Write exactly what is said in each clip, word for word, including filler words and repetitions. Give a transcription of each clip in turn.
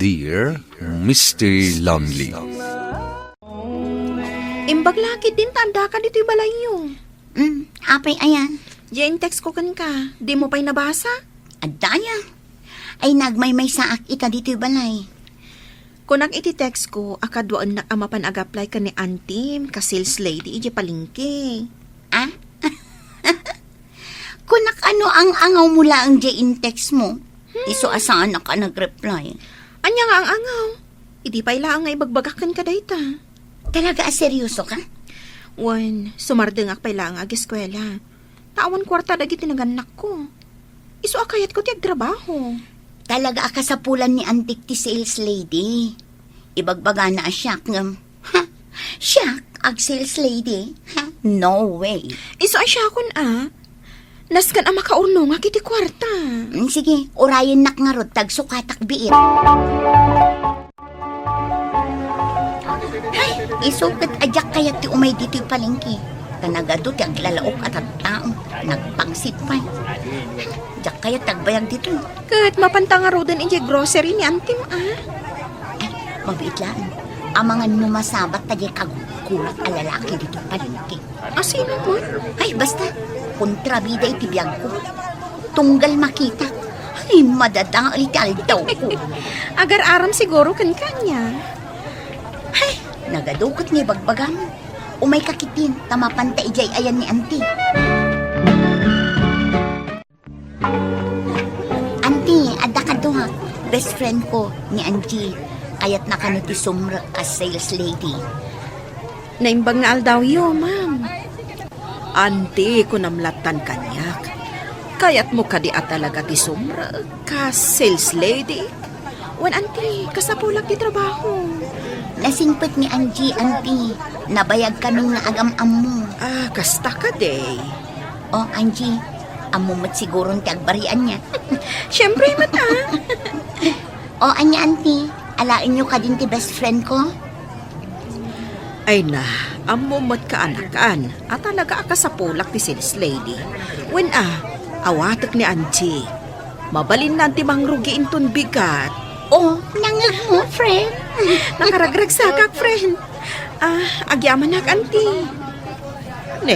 Dear Mister Lonely. Imbag la ketdin ta addaka ditoy balayyo. Hmm, apay aya? Diay in-text ko kenka, dimo pay nabasa? Adda aya? Ay, nagmaymaysaak ita ditoy balay. Kunak iti text ko a kaduaennak a mapan ag-apply ken ni Auntie ka sales lady idiay palengke. Ah? Kunak, ano ang-angawmo laeng diay in-text mo? Hmm. Isu a saanak a nag-reply. Ania nga ang-angaw? Idi pay laeng nga ibagbagak kenka dayta. Talaga a seryoso ka? Wen, sumardengak pay laeng nga ageskuela. Ta awan kuarta dagiti nagannakko. Isu a kayatko ti agtrabaho. Talaga a kasapulan ni Antik ti sales lady. Ibagbagana a siak ngem, ha? Siak, ag-sales lady? Ha? No way. Isu a siakon a. Nasken a makaurnongak iti kuarta. Mm, sige, urayennak ngarud ta agsukatak biit. Ay, isu ket a diak kayat ti umay ditoy palengke. Ta nagadu ti aglalaok a tattao. Nagpangsit pay. Diak kayat ti agbayag ditoy. Ket mapanta ngaruden idiay grocery ni Antim a. Ay, mabiit laeng. Amangan no masabat ta diay kagugurak a lalaki ditoy palengke. A sino man? Ay, basta, kontrabida iti biagko. Tunggal makita. Ay, madadael ti aldawko. Agar-aram siguro kenka ania. Ay, nagadu ket nga ibagbagam. Umayka ketdin, ta mapanta idiay ayan ni Anti. Anti, adda kaduak. Best friend ko, ni Angie. Kayatna kano ti sumrek a sales lady. Naimbag nga aldawyo, ma'am. Anti, kunam lattan kaniak. Kayatmo kadi a talaga ti sumrek a sales lady? Wen, Anti, kasapulak ti trabaho. Nasingpet ni Angie, Anti. Nabayag kami nga agam-ammo. Ah, kasta kadi. O, Angie, ammo met siguron ti agbarian niya. Siyempre met, ah. O, ania, Anti? Alaenyo kadin ti best friend ko? Ay na, ammo met kaanakan a talaga a kasapulak ti sales lady. Wen a, awatek ni Angie. Mabalinnan ti mangrugi inton bigat. O, nangngegmo, friend. Nakaragragsakak, friend. Ah, agyamanak, Anti. Ne,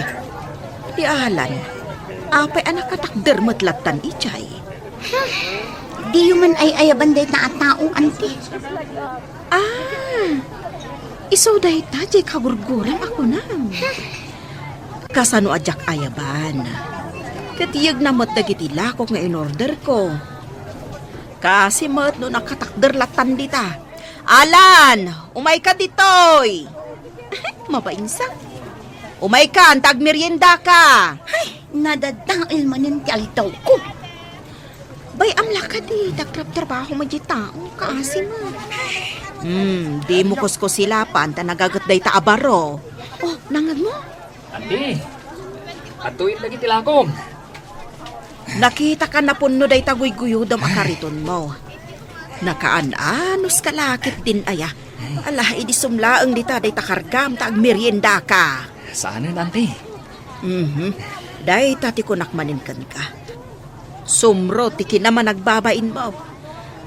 ti Alan, apay a nakatakder met lattan idiay? Diyo man ay-ayaban dayta a tao, Anti. Ah, isu dayta diay kagurguram a kunam. Kasano a diak ayaban? Ket yegna met dagiti lakok nga inorderko. Kaasi met no nakatakder lattan dita. Alan, umayka ditoy! Mabainsa. Umaykan, ta agmeriendaka! Ay, nadadael manen ti aldawko. Bay-am la kadi, ta agtrabtrabaho met diay tao, kaasi met. Hmm, dimo kuskusilapan, ta nagaget dayta a baro. O, nangngegmo? Anti, adtoyen dagiti lakom. Nakitaka napunno dayta guyguyodem a karitonmo. Nakaan-anos ka la ketdin aya. Ala, idi sumlaeng dita dayta kargam ta agmeriendaka. Saanen, Anti. Mhm. Dayta ti kunak manen kenka. Sumro ti kinamanagbabainmo.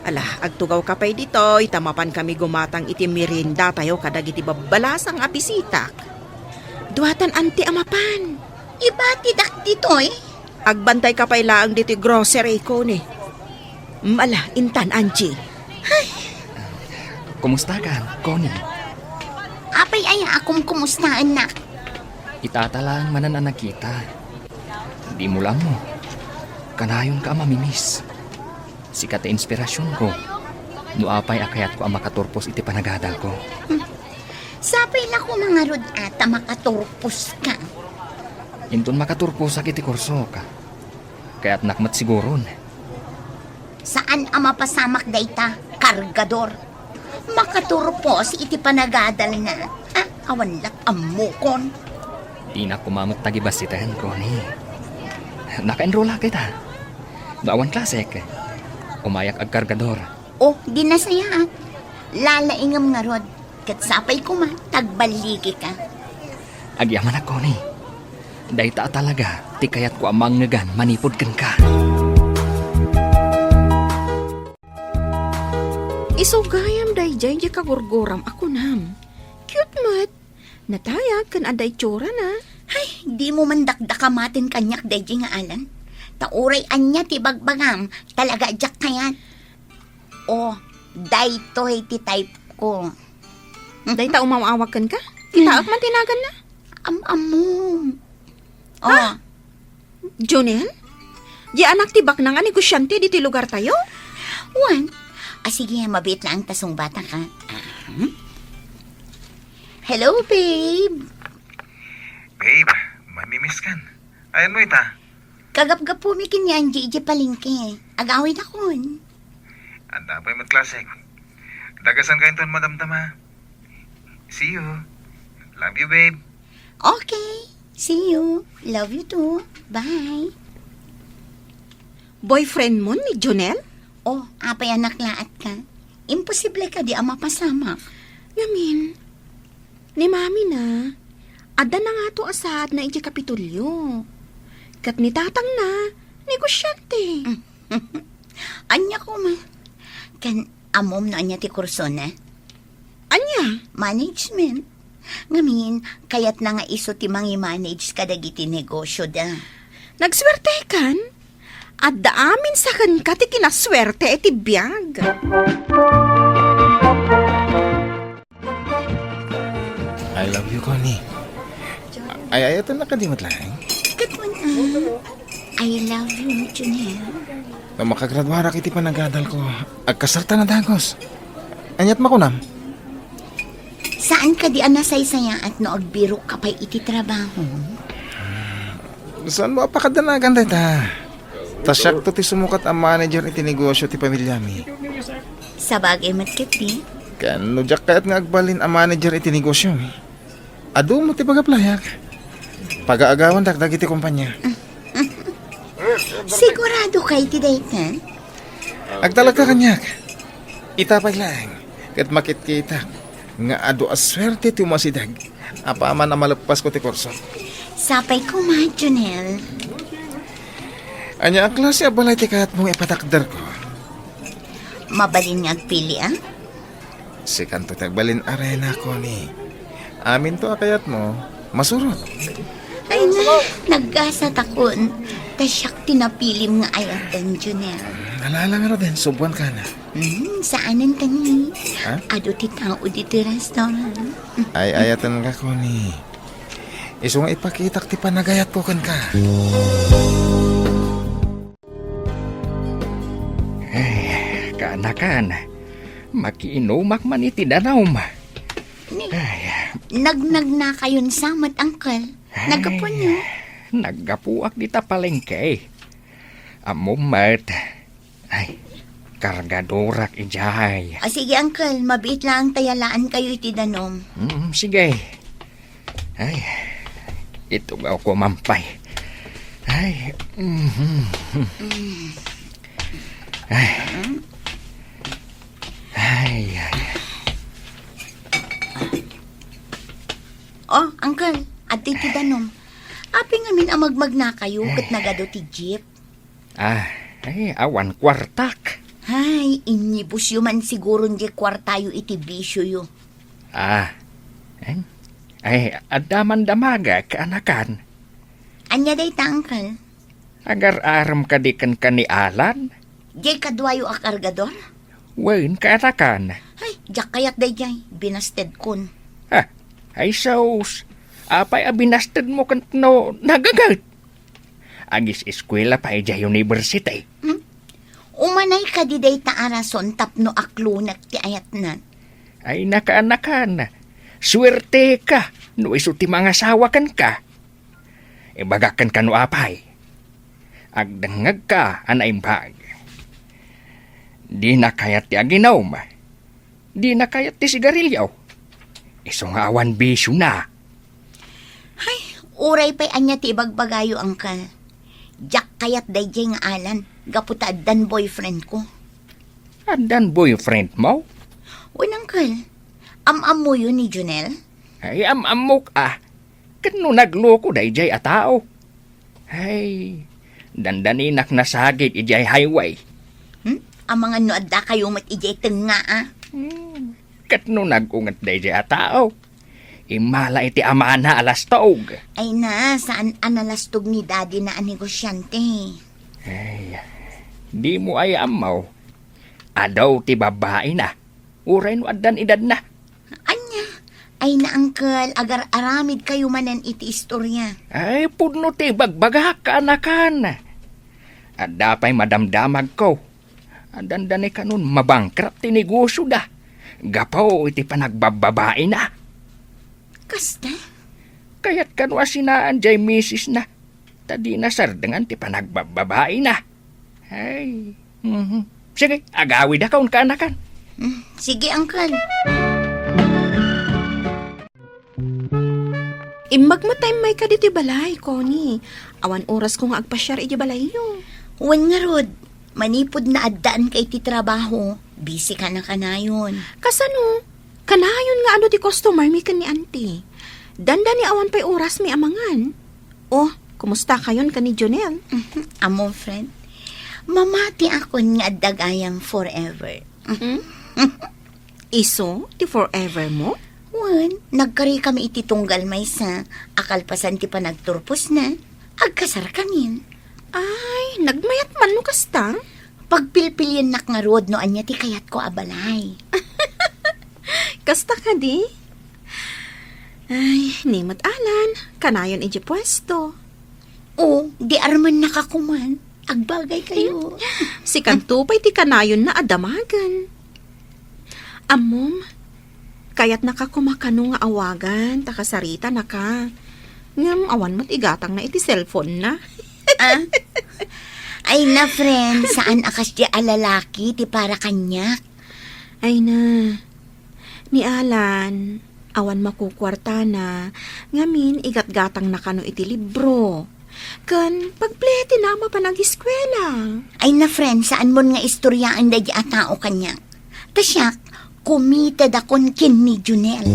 Ala, agtugawka pay ditoy ta mapankami gumatang iti meriendatayo kadagiti babbalasang a bisitak. Duatan, Anti, a mapan. Ibatidak ditoy? Agbantayka pay laeng ditoy grocery, Connie. Mm, ala, intan, Angie. Ay. Kumusta ka, Connie? Apay aya a kumkumustaennak? Itata laeng manen a nakita. Dimo la ammo. Kanayonka a mamimiss. Sika ti inspirasionko no apay a kayatko a makaturpos iti panagadalko. Hmm. Sapay la koma ngarud a ta makaturposka. Inton makaturposak iti kursok, kayatnak met siguron. Saan a mapasamak dayta, kargador. Makaturpos iti panagadalna. Ah, awan lat ammokon. Dinak koma met tagibasiten, Connie. Naka-enrollak ita. No awan klasek, umayak agkargador. O, di nasayaat. Lalaingem ngarud, ket sapay koma, tagballigika. Agyamanak, Connie. Dayta a talaga ti kayatko a mangngegan manipud kenka. Isu gayam daydiay diay kagurguram a kunam. Cute met. Natayag ken adda itsurana. Hay, dimo man dakdakamaten kaniak daydiay nga Alan. Ta uray ania ti ibagbagam, talaga diak kayat. Oh, daytoy ti type ko. Dayta umaw-awag kenka? Kitaek man ti naganna? Am-ammom. Oh. Ha? Jonel? Di anak ti baknang a negosyante ditoy lugartayo? Wen. Ah, sige, mabiit laeng ta sungbatak, ha? Ah, hmm? Hello, babe. Babe, mamimiss kan. Ayanmo ita? Kagapgapumi ken ni Angie idiay palengke. Agawidakon. Adda pay met klasek. Dagasanka inton madamdama. See you. Love you, babe. Okay. See you. Love you too. Bye. Boyfriend mo ni Jonel? Oh, apay a naklaatka? Imposible kadi a mapasamak. Ngamin, ni Mami na, adda na ngato a saadna idiay Kapitolyo. Ket ni Tatangna, negosyante. Ania koma? Ken ammom no ania ti kursona? Ania? Management. Ngamin, kayatna nga isu ti mangi-manage kadagiti negosyoda. Nagsuertekan? Adda amin sa kenka ti kinasuerte iti biag. I love you, Connie. Ay, ayaten na kadi met laeng? Ket wen, ah, I love you, Junel. No makagraduarak iti panagadalko, agkasarta na dagus. Aniat makunam? Saan kadi a nasaysayaat no agbirokka pay iti trabaho? Saanmo a pakadanagan dayta? Ta siakto ti sumukat a manager iti negosyo ti pamilyami. Sabagay met ketdi. Ken no diak kayat nga agbalin a manager iti negosyomi, adu met ti pag-applyak. Pagaagawandak dagiti kompania. Sigurado ka iti dayta? Agtalagka kaniak. Ita pay laeng, ket makitkitak nga adu a suerte ti umasideg apaman a maleppasko ti kurso. Sapay koma, Junel. Ania a klase a balay ti kayatmo nga ipatakderko? Mabalin nga agpili, a? Sikanto ti agbalin a reyna, Connie. Aminto a kayatmo, masurot. Ay na, naggasatakon. Ta siak ti napilim nga ayaten, Junel. Ala, ala ngaruden, subuanka na. Hmm, saanen kani? Ha? Adu ti tao ditoy restaurant. Ay, ayatenka, Connie. Isu nga ipakitak ti panagayatko kenka. Ay, kaanakan, makiinumak man iti danum. Ni, ay, nagnagnakayon sa met, Uncle. Ay, naggapuanyo? Naggapuak dita palengke. Ammom met. Ay, kargadorak idiay. Ah, sige, Uncle. Mabiit laeng ta yalaankayo iti danum. Mm, sige. Ay, itugawko man pay. Ay, mhm. Ay. Ay, ay. Oh, Uncle, adtoy ti danum. Apay ngamin a magmagnakayo ket nagadu ti jeep? Ah, ay, awan kuartak. Ay, inibusyo man siguron diay kuartayo iti bisioyo. Ah, em? Ay, adda man damagek, kaanakan. Ania dayta, Uncle? Agar-arem kadi kenka ni Alan? Diay kaduayo a kargador? Wen, kaanakan. Ay, diak kayat daydiay, binastedkon. Ha? Ay, sus. Apay a binastedmo ken no nagaget? Agis-eskuela pay idiay university. Hmm? Umanay kadi dayta a rason tapno aklonek ti ayatna? Ay, nakaanakan. Suerteka no isu ti mangasawa kenka. Ibagak kenka no apay. Agdengngegka a naimbag. Dina kayat ti aginum. Dina kayat ti sigarilio. Isu nga awan bisiona. Hay, uray pay ania ti ibagbagayo, Uncle. Diak kayat daydiay nga Alan, gapu ta addan boyfriendko. Addan boyfriendmo? Wen, Uncle. Am-ammoyo ni Junel? Ay, am-ammok a. Ket no nagloko daydiay a tao? Ay, dandaninak nasagid idiay highway. Hmm? amangan no adda kayo met idiay tengnga, a. Hmm. Ket no nag-unget daydiay a tao, immala iti amana a lastog. Ay na, saan a nalastog ni daddy na a negosyante. Ay, di mo ay ammo. Adu ti babaina, uray no addan edadna. Ania? Ay na, uncle, agar-aramid kayo manen iti istorya. Ay, pudno ti bagbagak, kaanakan. Adda pay madamdamagko. Addan da ni kanon mabankrupt ti negosyoda. Gapu iti panagbababaina. Kasta? Kayat kano a sinaan jay misisna. Ta dina sardengan ti panagbababaina. Ay, mhm. Sige, agawidakon, kaanakan. Mm, sige, uncle. Immag met ta immayka ditoy balay, Connie. Awan orasko nga agpasiar iti balayyo. Wen ngarud, manipud naaddaanka iti trabaho, busy ka na kanayon. Kasano? Kanayon nga adu ti customer mi ken ni auntie. Dandani awan pay oras mi a mangan. Oh, kumusta kayon ken ni Jonel? Mhm. Amo, friend. Mamatiakon nga adda gayam forever. Hmm? Isu ti forever mo? Wen, nagkari kami iti tunggal maysa, a kalpasan ti panagturposna, agkasar kamin. Ay, nagmayat man no kasta? Pagpilpiliennak ngarud no ania ti kayatko a balay. Kasta kadi? Ay, ni met Alan, kanayon iti puesto. O, di armennaka koman. Agbagay kayo. Sikanto pay ti kanayonna a damagen. Ammom, kayatnaka koma kano nga awagan ta kasaritanaka. Ngem awan met igatangna iti cellphone-na. Ah? Ay na, friend, saan a kasdiay a lalaki ti para kaniak? Ay na, ni Alan, awan makukuartana, ngamin igatgatangna kano iti libro. Ken pagpilienna a mapan ageskuela. Ay na, friend, saanmon nga istoriaen daydi a tao kaniak. Ta siak, committed akon ken ni Junel.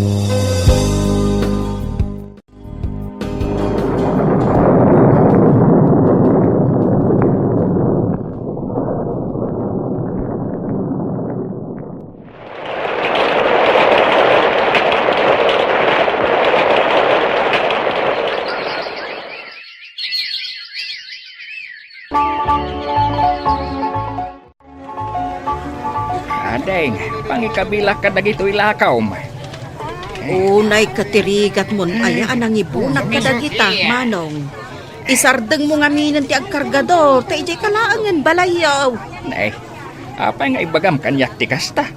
Ading, pangikabilak kadagitoy lakawm. Unay ket ti rigatmon aya a nangibunak kadagita, Manong. Isardengmo ngaminen ti agkargador, ta idiay ka laengen balayyo. Nay, apay nga ibagam kaniak ti kasta?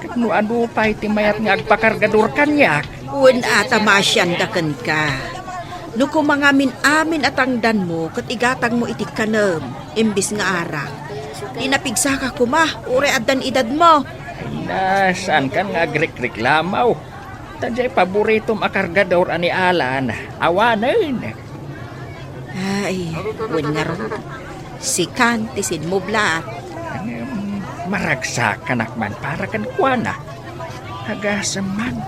Ket no adu pay ti mayat nga agpakargador kaniak? Wen a ta maasianda kenka. No koma ngamin-amin a tangdanmo ket igatangmo iti kanem, imbes nga arak. Di napigsaka koma, uray addan edadmo. Ay na, saankan nga agrekreklamo. Ta diay paboritom a kargador a ni Alan, awanen. Ay, wen ngarud, sikan ti sinmublat. Ngem, maragsakanak man para kenkuana. Agasem man,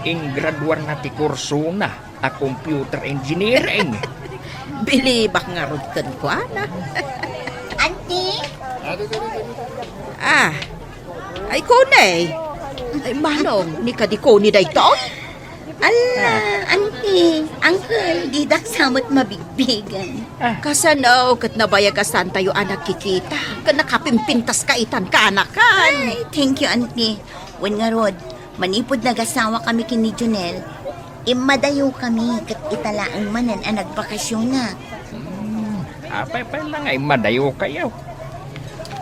ingraduarna ti kursona a computer engineering. Bilibak ngarud kenkuana. Auntie? Ah, ay, Connie. Ay, Manong, ni kadi Connie daytoy? Ala, auntie, uncle, didak sa met mabigbigan. Ah. Kasano ket nabayag a saantayo a nagkikita? Ket nakapimpintas ka itan, kaanakan. Ay, thank you, auntie. Wen ngarud, manipud nagasawa kami ken ni Jonel, immadayo kami ket ita laeng manen a nagbakasiona. Hmm, apay pay la nga immadayo kayo?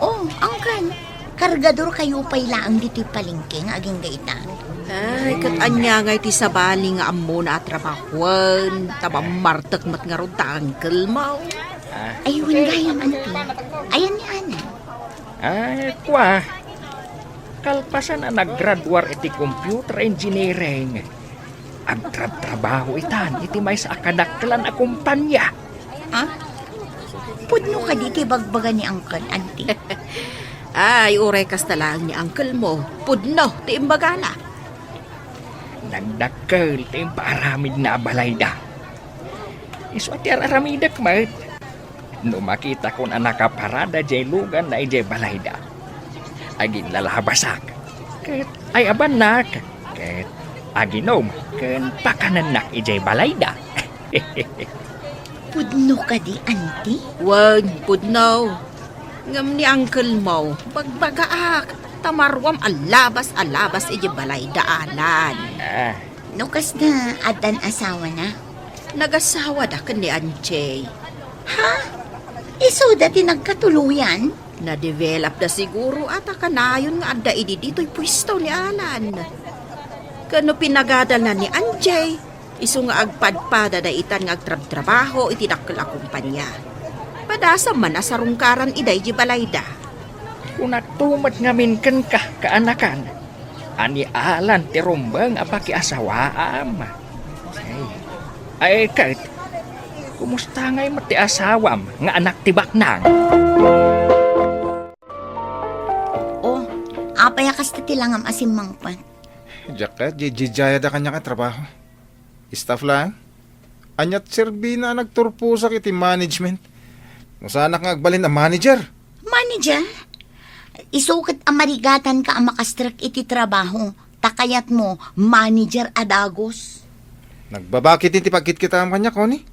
Oh, uncle, kargador kayo pay laeng ditoy palengke nga agingga ita. Ay, ket ania ngay ti sabali nga ammona a trabahoen, ta mammartek met ngarud ta uncle mo. Ah. Ay, wen gayam, auntie. Ayan ni Alan. Ay, kua. Kalpasan a naggraduar iti computer engineering, agtrabtrabaho itan iti maysa a kadakkelan a kumpanya. Ha? Pudno kadi ti bagbaga ni Uncle, Auntie? Ay, uray kasta laeng ni uncle mo, pudno ti imbagana. Nagdakkel ti impaaramidna a balayda. Isu a ti ar-aramidek met. No makitakon a nakaparada diay luganna idiay balayda, Aginlalabasak. Ket ay-abannak. Ket aginom ken pakanennak idiay balayda. Pudno kadi, Auntie? Wen, pudno. Ngem ni uncle mo, bagbagaak, ta maruam a labas a labas idiay balayda, Alan. Ah. No kasna, addan asawana? Nagasawada ken ni Anjay. Ha? Isuda ti nagkatuloyan? Na-develop da siguro a ta kanayon nga adda idi ditoy puesto ni Alan. Ken no pinagadalna ni Anjay, isu nga agpadpada daytan nga agtrabtrabaho iti dakkel a kompania. Padasam man a sarungkaran ida idiay balayda. Kunakto met ngamin kenka, kaanakan, a ni Alan ti rumbeng a pakiasawaam. Ay, ay, ket, kumusta ngay met ti asawam nga anak ti baknang? Oh, apay a kasta ti langam a simmangpet? Diak ket, jijijayada kaniak a trabaho. Staff laeng? Aniat serbina a nagturposak iti management? No saanak nga agbalin a manager. Manager? Isu ket a marigatanka a makastrek iti trabaho, ta kayatmo manager a dagus. Nagbabakit iti pagkitkitam kaniak, Connie.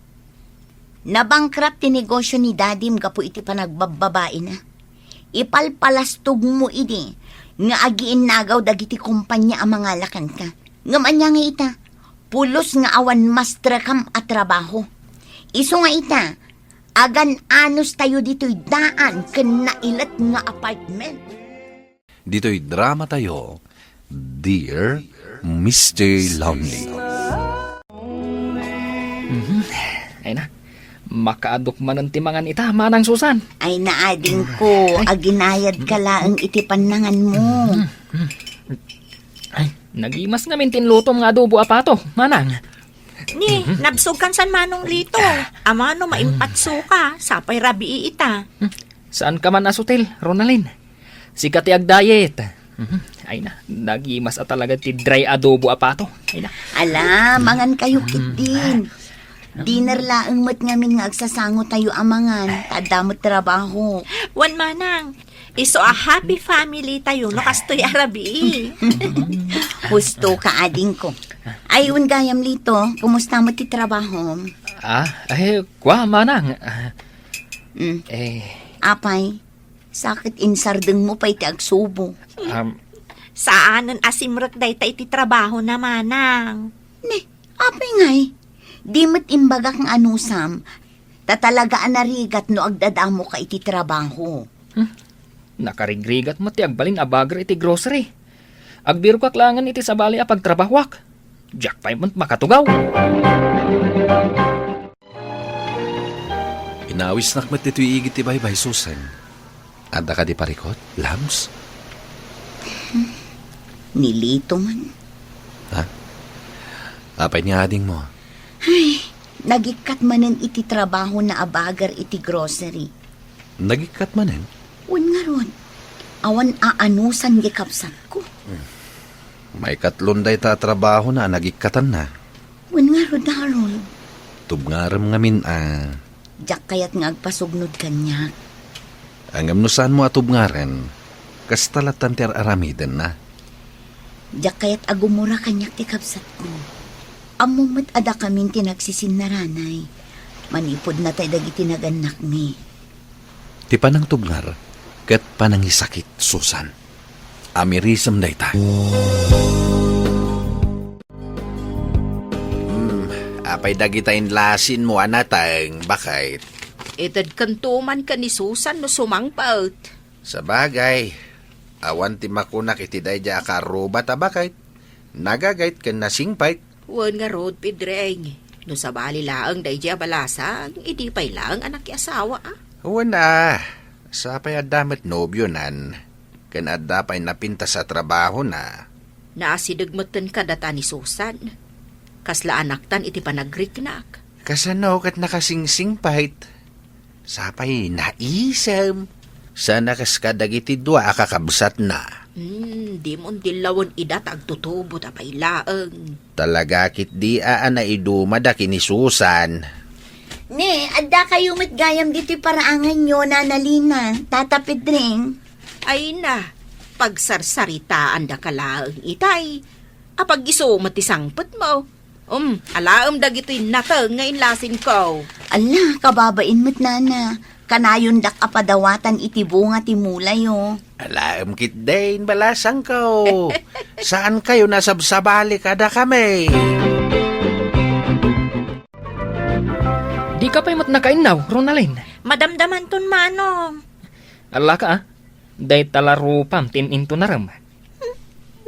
Nabankrupt ti negosio ni Dadim gapu iti panagbabbabaina. Ipalpalastogmo idi nga agiinnagaw dagiti kompania a mangala kenka. Ngem ania nga ita? Pulos nga awan mastrekam a trabaho. Isu nga ita, agan-anos tayo ditoy daan ken nailet nga apartment. Ditoy drama tayo, Dear Mister Lonely. Mhm. Ay na, makaadok manen ti mangan ita, Manang Susan. Ay na, adingko, aginayadka laeng iti pannanganmo. Mhm. Ay, nagimas ngamin ti inlutom nga adobo a pato, Manang. Ni, nabsogkan san Manong Lito. Amano maimpatso ka, sapay rabii ita. Hmm. Saanka man a sutil, Ronalyn. Sika ti agdayet. Mhm. Ay na, nagimas a talaga ti dry adobo a pato. Ay na. Ala, mangan kayo, mm, ketdin. Dinner laeng met ngamin nga agsasango tayo a mangan, ta adda met trabaho. Wen, Manang, isu a happy family tayo no kastoy a rabii. Husto ka, adingko. Ay, wen gayam, Lito, kumusta met ti trabahom? Ah, ay, kua, Manang. Ah, mm. Eh. Apay, sakit insardengmo pay ti agsubo. Um, saanen a simrek dayta iti trabahona, Manang. Ne, apay ngay? Di met imbagak nga anusam, ta talaga a narigat no agdadamoka iti trabaho. Hmm? Nakarigrigat met ti agbalin a bagger iti grocery. Agbirokak laengen iti sabali a pagtrabahoak. Diak pay met makatugaw. Inawisnak met ditoy igid ti baybay, Susan. Adda kadi parikut, Labs? Ni Lito man. Ha? Apay ni adingmo? Ay, nagikkat manen iti trabahona a bagger iti grocery. Nagikkat manen? Wen ngarud, awan aanusan nga ikabsatko. Hmm. Maikatlon dayta a trabahona a nagikkatanna. Wen ngarud, Harold. Tubngarem ngamin a. Diak kayat nga agpasugnod kaniak. Ngem no saanmo a tubngaren, kasta lattan ti ar-aramidenna. Diak kayat a gumura kaniak ti kabsatko. Ammom met a dakamin ti nagsisinnarangay. Manipud natay dagiti nagannakmi. Ti panangtubngar ket panangisakit, Susan. Amirisem dayta. Hmm, apay dagita inlasinmo a nateng, baket? Itedkanto man ken ni Susan no sumangpet. Sabagay, awan ti makunak iti daydiay a kaarrubat a baket. Nagagayt ken nasingpet. Wen ngarud, Pedreng, no sabali laeng daydiay a balasang, idi pay laeng a nakiasawa, a? Wen a, sapay adda met nobionan, ken adda pay napintas a trabahona. Naasideg metten kadata ni Susan. Kasla anaktan iti panagriknak. Kasano ket nakasingsingpet? Sapay naisem. Sana kas kadagiti dua a kakabsatna. Hmm, dimon dillawen ida ta agtutubod a pay laeng. Talaga ketdi a naidumada ken ni Susan. Ne, adda kayo met gayam ditoy paraanganyo, Nana Lina, Tata Pedring. Ay na, Pagsarsaritaandaka laeng itay. Apag isu met ti sangpetmo. Um, alaem dagitoy nateng nga inlasinko. Alla, kababain met, nana. Kanayondak a padawatan iti bunga ti mulayo. Alaem ketdin, balasangko. Saankayo nasabsabali kadakami? Dika pay met nakainnaw, Ronalyn. Madamdamanton, Manong. Allaka, a. Dayta la rupam ti in-intonarem. Hmm,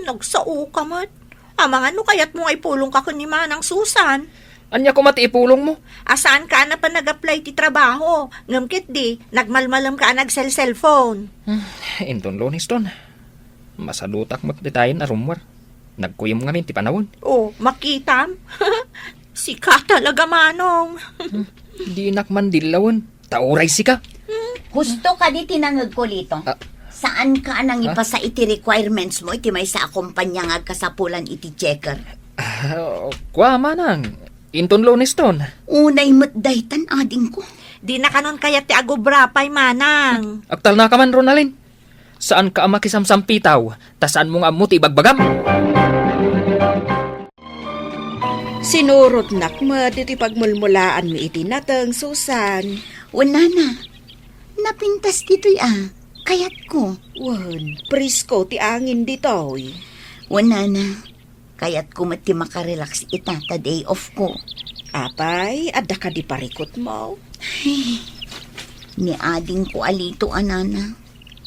nagsaoka met. Amangan no kayatmo nga ipulongka ken ni Manang Susan. Ania koma ti ipulongmo? A, saanka a napan nag-apply ti trabaho. Ngem ketdi, nagmalmalemka a nagselselpon. Hmm, inton Lunes ton. Masadutak met ditayen a rummuar. Nagkuyom ngamin ti panawen. Oh, makitam? Sika talaga, Manong. Hmm, dinak man dillawen. Ta uray sika. Husto kadi ti nangegko, Lito. Ah. Saanka a nangipasa iti requirements mo iti maysa a kompania nga agkasapulan iti checker? Ah, kua, Manang. Inton Lunes ton. Unay met daytan, adingko. Dinakanon kayat ti agubra pay, Manang. Agtalnaka man, Ronalyn. Saanka a makisamsampitaw, ta saanmo nga ammo ti ibagbagam. Sinurotnak met iti pagmulmulaanmi iti nateng, Susan. Wen, nana, napintas ditoy a, kayatko. Wen, presko ti angin ditoy. Wen, nana, kayatko met ti makarelax ita ta day off ko. Apay, adda kadi parikutmo? Ay, ni adingko a Lito a, nana.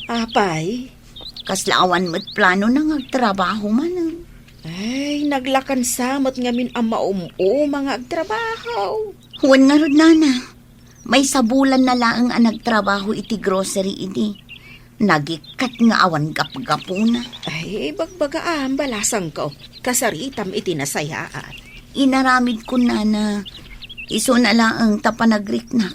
Apay? Kasla awan met planona nga agtrabaho manen. Ay, naglakansa met ngamin a maum-uma nga agtrabaho. Wen ngarud, nana. Maysa bulan na laeng a nagtrabaho iti grocery idi. Nagikkat nga awan gapgapuna. Ay, bagbagaam, balasangko. Kasaritam iti nasayaat. Inaramidkon, nana. Isuna laeng ta panagriknak.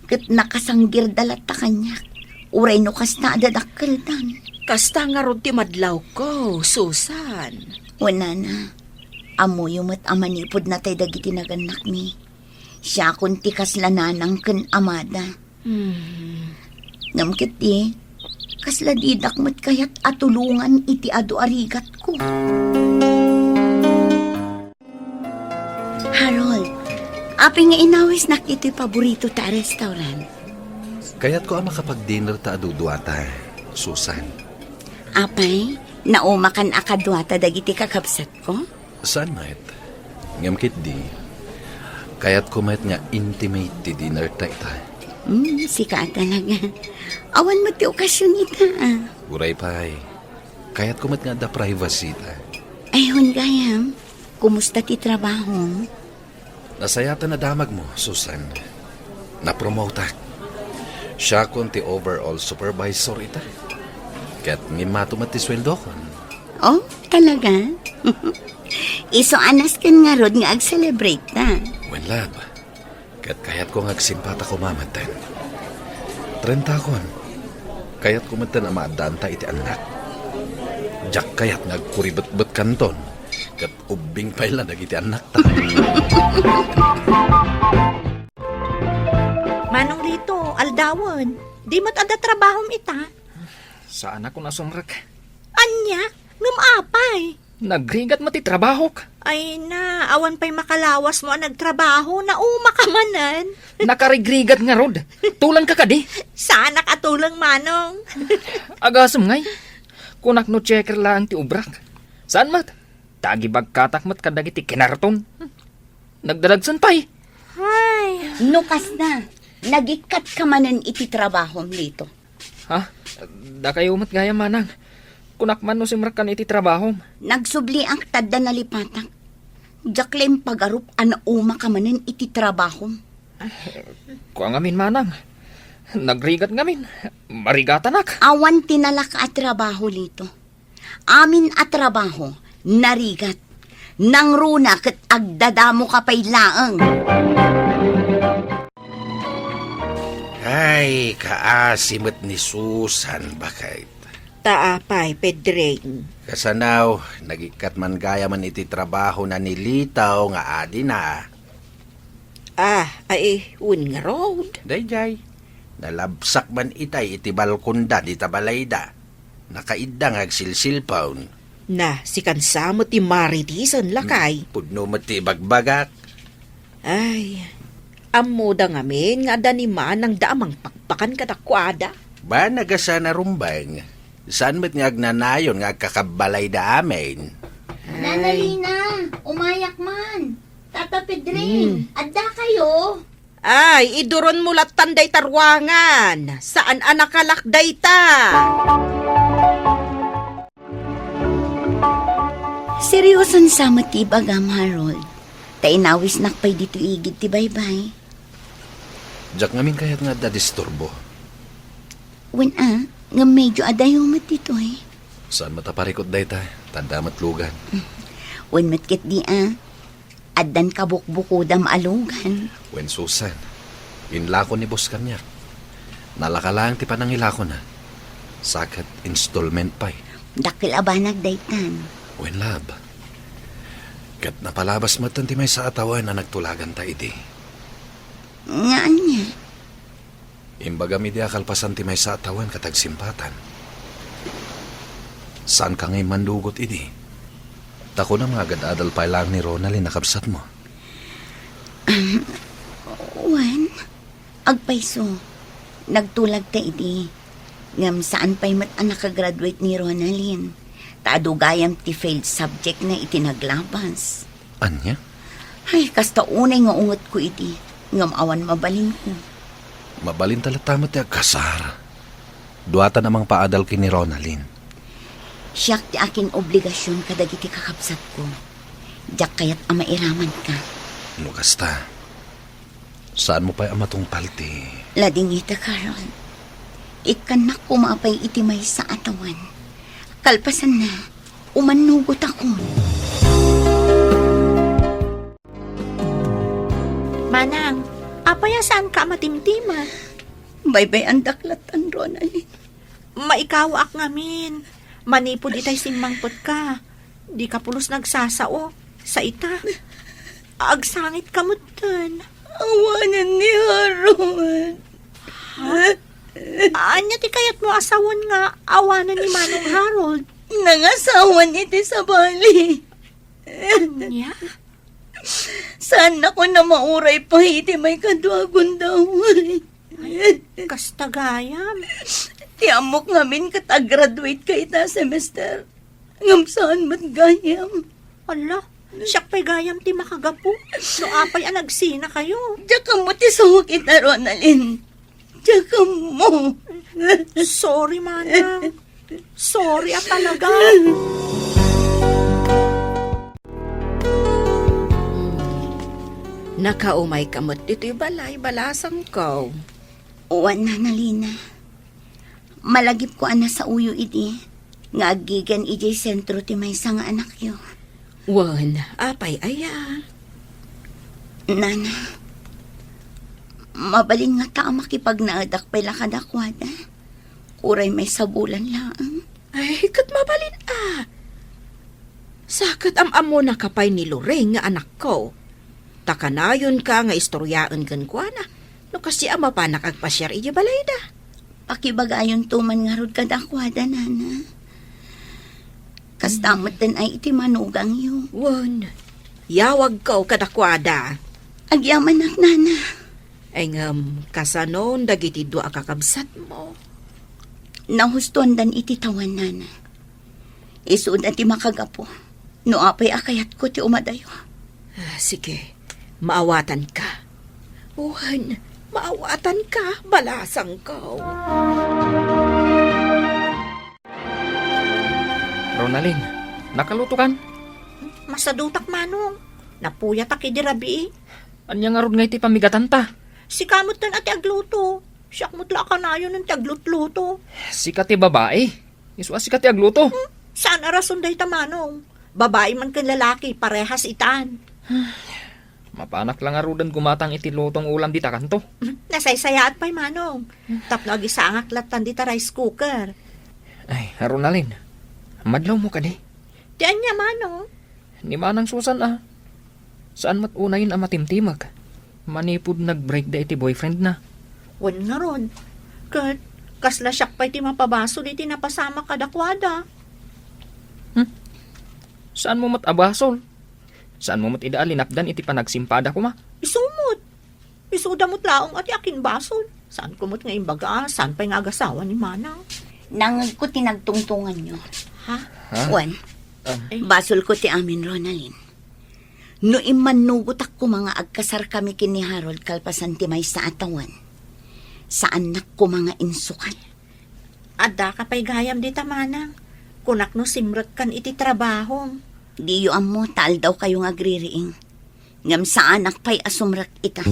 Ket nakasanggirda latta kaniak. Uray no kasta a dadakkeldan. Kasta ngarud ti madlawko, Susan. Wen, nana, ammoyo met a manipud natay dagiti nagannakmi. Siakon ti kasla nanang ken amada. Hmm. Ngem ketdi, kasla didak met kayat a tulongan iti adu a rigatko. Harold, apay nga inawisnak iti paboritota a restaurant? Kayatko a makapag-dinner ta a duduata, Susan. Apay, naumakan a kaduata dagiti kakabsatko? Saan met? Ngem ketdi, kayatko met nga intimate ti dinner ta ita. Hmm, sika a talaga. Awan met ti okasion ita, a. Uray pay. Kayatko met nga adda privacy ta. Ay, wen gayam. Kumusta ti trabaho? Nasayaat a nadamagmo, Susan. Napromotak. Siakon ti overall supervisor ita. Ket ngimmato met ti sueldokon. Oh, talaga? Isu a nasken ngarud nga ag-celebrate ta. Wen, love. Ket kayatko nga agsimpata koma metten. Trentakon. Kayatko metten a maaddaanta iti annak. Diak kayat nga agkuribetbetkanton. Ket ubbing pay la dagiti annakta. Manong Lito, aldawen. Di met adda trabahom ita? Saanak a sumrek. Ania? Ngem apay? Nagrigat met ti trabahok. Ay na, awan pay makalawasmo a nagtrabaho, nauma ka manen. Nakarigrigat ngarud. Tulangka kadi? Saanak a tuleng, Manong. Agasem ngay. Kunak no checker laeng ti ubrak. Saan met? Ta agibagkatak met kadagiti kinarton. Nagdadagsen pay. Ay. No kasta, nagikkat ka manen iti trabahom, Lito. Ha? Dakayo met gayam, manang. Kunak man no simrekkan iti trabahom. Nagsubliak ta adda nalipatak. Diak la impagarup a nauma ka manen iti trabahom. Kua ngamin, manang. Nagrigat ngamin. Marigatanak. Awan ti nalaka a trabaho, Lito. Amin a trabaho, narigat. Nangruna ket agdadamo ka pay laeng. Ay, kaasi met ni Susan, baket. Ta apay, Pedring? Kasano, nagikkat man gayamen iti trabahona ni Lito nga adina. Ah, ay, wen ngarud. Daydiay, nalabsak man itay iti balkonda dita balayda. Nakaidda nga agsilsilpawn. Na, sikan sa met ti maritisen, lakay. Hmm, pudno met ti ibagbagak. Ay, ammoda ngamin nga adda ni manangda a mangpakpakan kadakuada. Banag a saan a rumbeng. Saan met nga agnanayon nga agkakabbalayda amin. Ay. Nana Lina, umayak man. Tata Pedring, Hmm. adda kayo? Ay, iduronmo lattan dayta ruangan. Saan a nakalak dayta? Serioson sa met ti ibagam, Harold. Ta inawisnak pay ditoy igid ti baybay. Diak ngamin kayat nga adda disturbo. Wen a, ngem medyo adayo met ditoy. Saan met a parikut dayta, ta adda met lugan. Wen met ketdi a, addan kabukbukodam a lugan. Wen Susan, inlako ni boss kaniak. Nalaka laeng ti panangilakona. Sa ket installment pay. Dakkel a banag daytan. Wen love. Ket napalabas metten ti maysa a tawen a nagtulaganta idi. Nga ania? Imbagam idi a kalpasan ti maysa a tawen ket agsimpatan. Saanka ngay mandugot idi? Ta kunam nga agad-adal pay laeng ni Ronaldin a kabsatmo. Wen, agpayso, nagtulagta idi. Ngem saan pay met a nakagraduate ni Ronaldin. Ta adu gayam ti failed subject na iti naglabas. Ania? Ay, kasta unay nga ungetko idi, ngem awan mabalinko. Mabalinta latta met ti agkasar. Duatan a mangpaadal ken ni Ronaldin. Siak ti akin-obligasion kadagiti kakabsatko. Diak kayat a mairamanka. No kasta, saanmo pay a matungpal ti Ladingita, Carol. Ikkannak koma pay iti maysa a tawen. Kalpasanna, umannugot ako. Manang, apay a saanka a matimtimag? Baybay-andak lattan, Ronaldin. Maikawaak ngamin. Manipud itay simmangpetka, dika pulos nagsasao. Sa ita, agsangitka metten. Awanen ni Harold. Ha? Ania ti kayatmo a sawen nga awanen ni Manong Harold? Nangasawan iti sabali. Ania? Saannakon a mauray pay iti maikadua a gundaway. Ay, kasta gayam. Ti ammok ngamin ket aggraduate ka ita a semester. Ngem saan met gayam. Ala, siak pay gayam ti makagapu. No apay a nagsinakayo. Diak ammo ti suok ita, Ronaldin. Diak ammo. Sorry, Manang. Sorry a talaga. Hmm. Nakaumayka met ditoy balay, balasangko. Wen, Nana Lina. Malagipko a nasaoyo idi nga aggigen idiay sentro ti maysa nga anakyo. Wen, apay aya? Nana, mabalin ngata a makipagnaedak pay la kadakuada. Uray maysa bulan laeng. Ay, ket mabalin a. Sa ket am-ammonaka pay ni Lorraine nga anakko. Ta kanayonka nga istoryaen kenkuana no kasta a mapanak agpasiar idiay balayda. Pakibagayonto man ngarud kadakuada, Nana. Kasta metten ay iti manugangyo. Wen, yawagko kadakuada. Agyamanak, Nana. Ay ngem, kasanon dagiti dua a kakabsatmo? Nahustoandan iti tawen, Nana. Isuda ti makagapu no apay a kayatko ti umadayo. Ah, sige, maawatanka. Wen, maawatanka, balasangko. Ronaldin, nakalutokan? Masadutak, Manong. Napuyatak idi rabii. Ania ngarud ngay ti pamigatanta? Sika metten a ti agluto. Siak met la a kanayon ti aglutluto. Sika ti babai. Isu a sika ti agluto. Hmm, saan a rason dayta, Manong. Babai man ken lalaki, parehas itan. Mapanak la ngaruden gumatang iti lutong ulam dita kanto. Nasaysayaat pay, Manong. Tapno agisangak lattan dita rice cooker. Ay, Ronaldin, madlawmo kadi? Ti ania, Manong? Ni Manang Susan a. Saan met unayen a matimtimag. Manipud nag-break da iti boyfriend na. Wen ngarud, ket Kasla siak pay ti mapabasol iti napasamak kadakuada. Hmm? Saanmo met a basol? Saanmo met idi a linapdan iti panagsimpada koma? Isu met. Isuda met laeng a ti akin basol. Saanko met nga imbaga a saan pay nga agasawa ni Manang. Nangngegko ti nagtungtunganyo. Ha? Ha? Wen, Ah. Eh. Basolko ti amin, Ronalyn. No immannugotak koma nga agkasarkami ken ni Harold kalpasan ti maysa a tawen, saannak koma nga insukat. Addaka pay gayam dita, Manang. Kunak no simrekkan iti trabahom. Diyo ammo ta aldawkayo nga agririing. Ngem saanak pay a sumrek ita.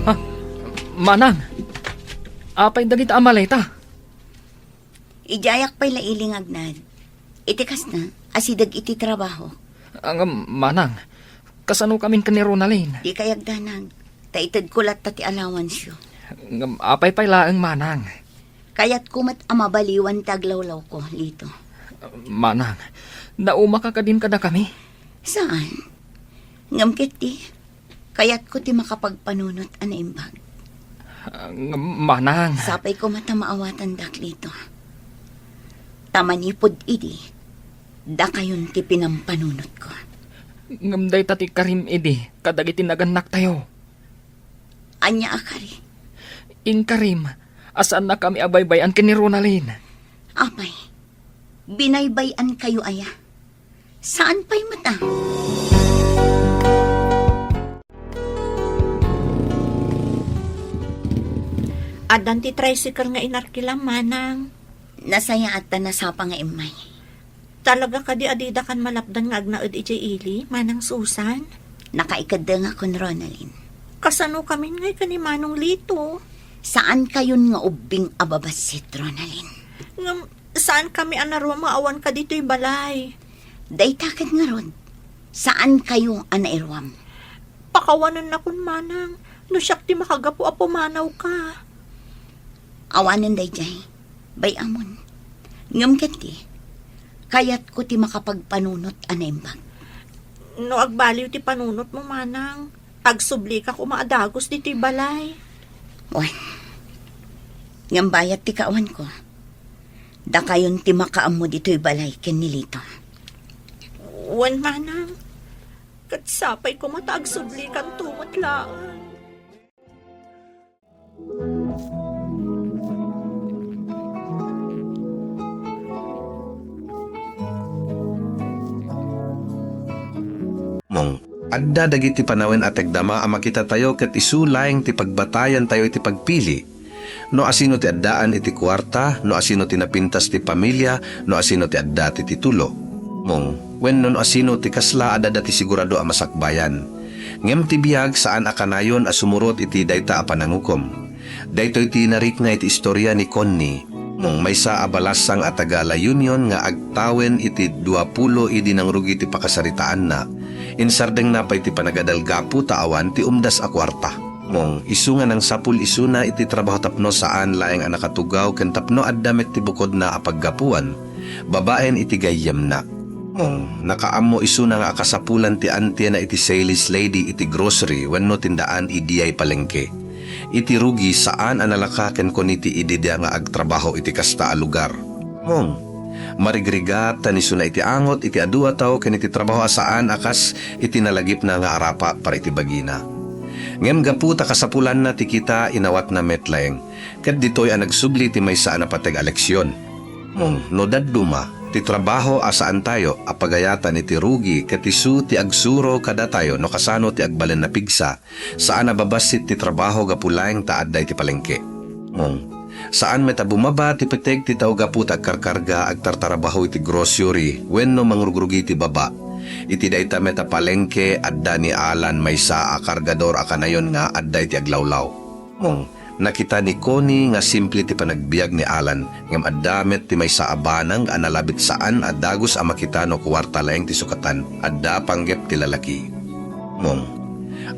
Ha? Manang, apay dagita a maleta? Idiayak pay la ili nga agnad. Iti kasta, asideg iti trabaho. Ngem, Manang, kasano kamin ken ni Ronalyn? Dikay agdanag, ta itedko latta ti allowanceyo. Ngem, apay pay laeng, Manang? Kayatko met a mabaliwan ti aglawlawko, Lito. Manang, naumaka kadin kadakami? Saan? Ngem ketdi, kayatko ti makapagpanunot a naimbag. Ah, ngem, Manang. Sapay koma ta maawatandak, Lito. Ta manipud idi, dakayon ti pinampanunotko. Ngem dayta ti karim idi kadagiti nagannaktayo. Ania a kari? Inkarim a saannakami a baybay-an ken ni Ronalyn. Apay, binaybay-ankayo aya? Saan pay met a? Addan ti tricycle nga inarkilam, Manang. Nasayaat ta nasapa nga immay. Talaga kadi a didakan malapdan nga agnaed idiay ili, Manang Susan? Nakaikeddengakon, Ronalyn. Kasano kamin ngay ken ni Manong Lito? Saankayon nga ubbing a babassit, Ronalyn. Ngem, saankami a naruam nga awan kaditoy balay. Dayta ket ngarud, saankayo a nairuam. Pakawanennakon, Manang, no siak ti makagapu a pumanawka. Awanen daydiay, bay-amon. Ngem ketdi, kayatko ti makapagpanunot a naimbag. No agbaliw ti panunotmo, Manang, agsublikak koma a dagus ditoy balay. Wen. Ngem bayat ti kaawanko, dakayon ti makaammo ditoy balay ken ni Lito. Wen, Manang, ket sapay koma ta agsublikanto met laeng. Mong, adda dagiti panawen a tagdama a makitatayo ket isu laeng ti pagbatayantayo iti pagpili. No asino ti addaan iti kuarta, no asino ti napintas ti pamilia, no asino ti adda ti titulo. Mong, wenno no asino ti kasla a adda ti sigurado a masakbayan. Ngem ti biag, saan a kanayon a sumurot iti dayta a panangukom. Daytoy ti narikna iti istoria ni Connie, Mong, maysa a balasang a taga La Union nga agtawen iti duapulo idi nangrugi ti pakasaritaanna. Insardengna pay ti panagadal gapu ta awan ti umdas a kuarta. Mong, isu nga nangsapul isuna iti trabaho tapno saan laeng a nakatugaw ken tapno adda met ti bukodna a paggapuan babaen iti gayyemna. Mong, nakaammo isuna nga akasapulan ti antiena iti sales lady iti grocery wenno tindaan idiay palengke. Iti rugi, saan a nalaka ken Connie ti idida nga agtrabaho iti kasta a lugar. Mong, marigrigat ta nisuna iti angot iti adu a tao ken iti trabaho a saan a kas iti nalagipna nga arapa para iti bagina. Ngem gapu ta kasapulanna ti kita, inawatna met laeng, ket ditoy a nagsubli ti maysa a napateg a leksion. Mong, no dadduma, ti trabaho a saantayo a pagayatan iti rugi ket isu ti agsuro kadatayo no kasano ti agbalinna pigsa, saan a babassit ti trabaho gapu laeng ta adda iti palengke. Mong, saan met a bumaba ti peteg ti tao gapu ta agkarkarga, agtartarabaho iti grocery wenno mangrugrugi iti baba. Iti dayta met a palengke, adda ni Alan, maysa a kargador a kanayon nga adda iti aglawlaw. Mong, nakita ni Connie nga simple ti panagbiag ni Alan, ngem adda met ti maysa a banang a nalabit saan a dagus a makita no kuarta laeng ti sukatan. Adda panggep ti lalaki. Mong,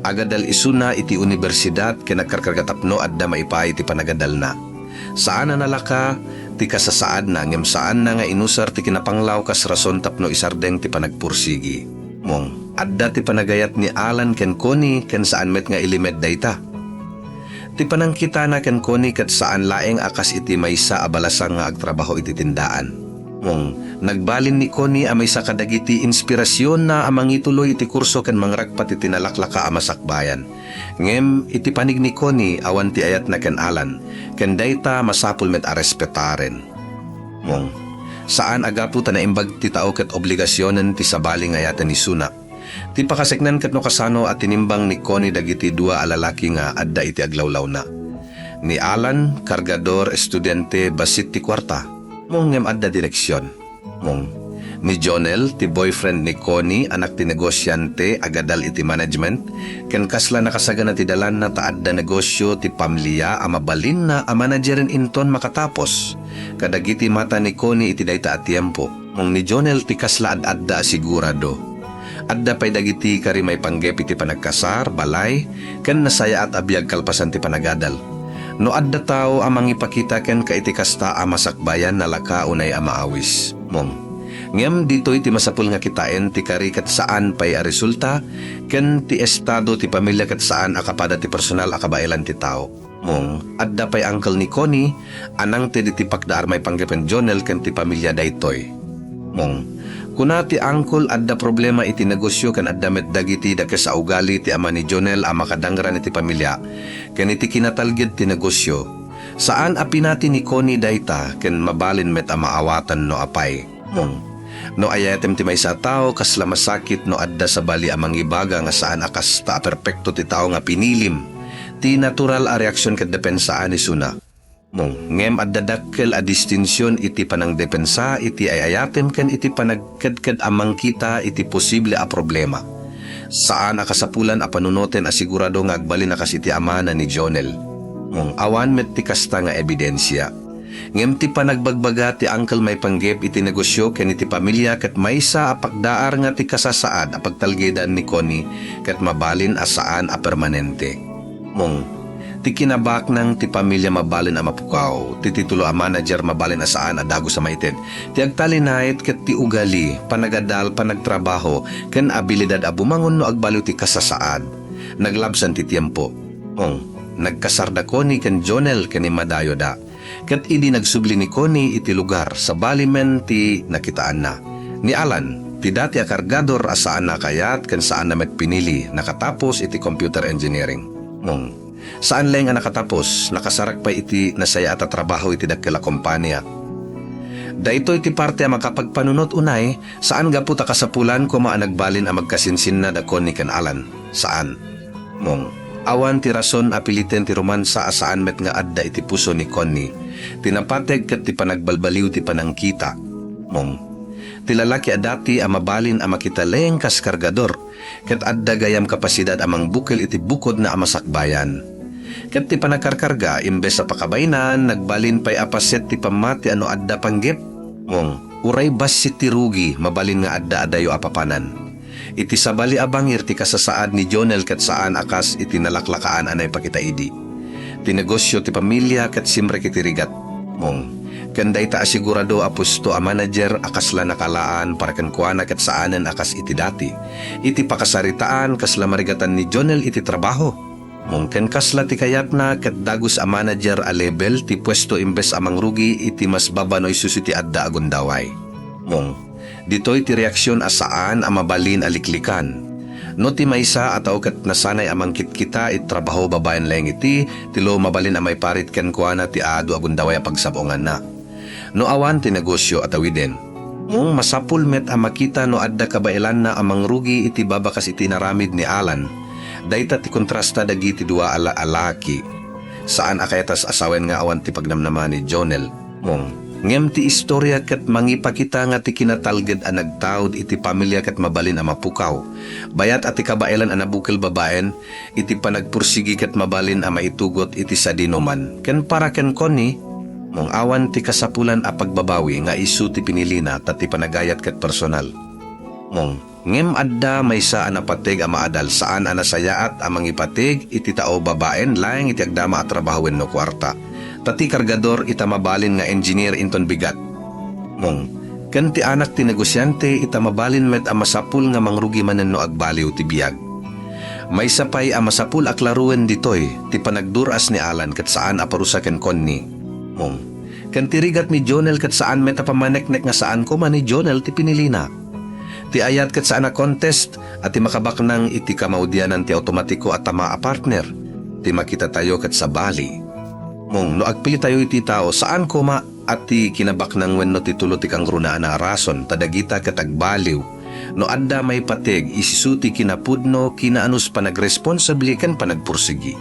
agadal isuna iti unibersidad ken agkarkarga tapno adda maipaay ti panagadalna. Saan a nalaka ti kasasaadna ngem saanna nga inusar ti kinapanglaw kas rason tapno isardeng ti panagpursigi. Mong, adda ti panagayat ni Alan ken Connie ken saan met nga ilimed dayta. Ti panangkitana ken Connie ket saan laeng a kas iti maysa a balasang nga agtrabaho iti tindaan. Mong, nagbalin ni Connie a maysa kadagiti inspirasionna a mangituloy iti kurso ken mangragpat iti nalaklaka a masakbayan. Ngem iti panig ni Connie, awan ti ayatna ken Alan, ken dayta masapul met a respetaren. Mong, saan a gapu ta naimbag ti tao ket obligasionen ti sabali nga ayaten isuna. Ti pakaseknan ket no kasano a tinimbang ni Connie dagiti dua a lalaki nga adda iti aglawlawna. Ni Alan, kargador, estudiante, bassit ti kuarta. Mong, ngem adda direksion. Mong, ni Jonel, ti boyfriend ni Connie, anak ti negosiante, agadal iti management, ken kasla nakasagana ti dalanna ta adda negosio ti pamilya a mabalinna a manageren inton makatapos. Kadagiti mata ni Connie iti dayta a tiempo. Mong, ni Jonel ti kasla ad-adda a sigurado. Adda pay dagiti kari maipanggep iti panagkasar, balay, ken nasayaat a biag kalpasan ti panagadal. No adda tao a mangipakita kenka iti kasta a masakbayan, nalaka unay a maawis. Mong, ngem ditoy ti masapul nga kitaen ti kari ket saan pay a resulta, ken ti estado ti pamilya ket saan a kapada ti personal a kabaelan ti tao. Mong, adda pay uncle ni Connie a nangted iti pakdaar maipanggep ken Jonel ken ti pamilya daytoy. Mong, kuna ti uncle, adda problema iti negosio ken adda met dagiti dakes a ugali ti ama ni Jonel a makadangran iti pamilya ken iti kinatalged ti negosio. Saan a pinati ni Connie dayta ken mabalin met a maawatan no apay. Mong, no ayatem ti maysa a tao, kasla masakit no adda sabali a mangibaga nga saan a kasta a perpekto ti tao nga pinilim. Ti natural a reaksion ket depensaan isuna. Mong, ngem adda dakkel a distinsion iti panangdepensa iti ay-ayatem ken iti panagkedked a mangkita iti posible a problema. Saan a kasapulan a panunoten a sigurado nga agbalin a kas iti amana ni Jonel. Mong, awan met ti kasta nga ebidensia. Ngem ti panagbagbaga ti uncle maipanggep iti negosio ken iti pamilya ket maysa a pakdaar nga ti kasasaad a pagtalgedan ni Connie ket mabalin a saan a permanente. Mong, ti kinabaknang ti pamilya mabalin a mapukaw, ti titulo a manager mabalin a saan a dagus a maited, ti agtalinayet ket ti ugali, panagadal, panagtrabaho, ken abilidad a bumangon no agbaliw ti kasasaad. Naglabsan ti tiempo. Mong, nagkasarda Connie ken Jonel ken immadayoda. Ket idi nagsubli ni Connie iti lugar, sabali men ti nakitaanna. Ni Alan, ti dati a kargador a saan a kayat ken saan a met pinili, nakatapos iti computer engineering. Mong, saan laeng a nakatapos, nakasarak pay iti nasayaat a trabaho iti dakkel a kompania. Daytoy ti parte a makapagpanunot unay, saan gapu ta kasapulan koma a nagbalin a magkasinsinna da Connie ken Alan. Saan. Mong, awan ti rason a piliten ti romansa a saan met nga adda iti puso ni Connie. Ti napateg ket ti panagbalbaliw ti panangkita. Mong, ti lalaki a dati a mabalin a makita laeng kas kargador, ket adda gayam kapasidad a mangbukel iti bukodna a masakbayan. Ket ti panagkarkarga, imbes a pakabaenan, nagbalin pay a paset ti pammati a no adda panggep. Mong, uray bassit ti rugi, mabalin nga adda adayo a papanan. Iti sabali a bangir ti kasasaad ni Jonel ket saan a kas iti nalaklakaan a naipakita idi. Ti negosio ti pamilya ket simrek iti rigat. Mong, ken dayta a sigurado a puesto a manager a kasla nakalaan para kenkuana ket saanen a kas iti dati. Iti pakasaritaan, kasla marigatan ni Jonel iti trabaho. Mong, ken kasla ti kayatna ket dagus a manager a level ti puesto imbes a mangrugi iti mas baba no isusu ti adda a gundaway. Mong, ditoy ti reaksion a saan a mabalin a liklikan. No ti maysa a tao ket nasanay a mangkitkita iti trabaho babaen laeng iti, ti lo mabalin a maiparit kenkuana ti adu a gundaway a pagsab-onganna. No awan ti negosio a tawiden. Mong, masapul met a makita no adda kabaelanna a mangrugi iti babakas iti inaramid ni Alan. Dayta ti kontrasta dagiti dua a la-, a laki. Saan a kayat a sawen nga awan ti pagnamnama ni Jonel. Mong, ngem ti istoria ket mangipakita nga ti kinatalged a nagtaud iti pamilya ket mabalin a mapukaw. Bayat a ti kabaelan a nabukel babaen, iti panagpursigi ket mabalin a maitugot iti sadinoman. Ken para ken Connie, mong, awan ti kasapulan a pagbabawi nga isu ti pinilina ta ti panagayat ket personal. Mong, ngem adda maysa a napateg a maadal, saan a nasayaat a mangipateg iti tao babaen laeng iti agdama a trabaho wenno kuarta. Ta ti kargador ita mabalin nga engineer inton bigat. Mong, ken ti anak ti negosiante ita mabalin met a masapul nga mangrugi manen no agbaliw ti biag. Maysa pay a masapul a klaroen ditoy, ti panagdur-as ni Alan ket saan a parusa ken Connie. Mong. Ken ti rigat ni Jonel ket saan met a pammaneknek nga saan koma ni Jonel ti pinilina. Ti ayat ket saan a contest a ti makabaknang iti kamaudianan ti automatiko a tama a partner. Ti makitatayo ket sabali. Mong, no agpilitayo iti tao, saan koma a ti kinabaknang wenno ti tulo ti kangrunaana a rason, ta dagita ket agbaliw. No adda maipateg, isu ti kinapudno, kinaanus panagresponsable ken panagpursigi.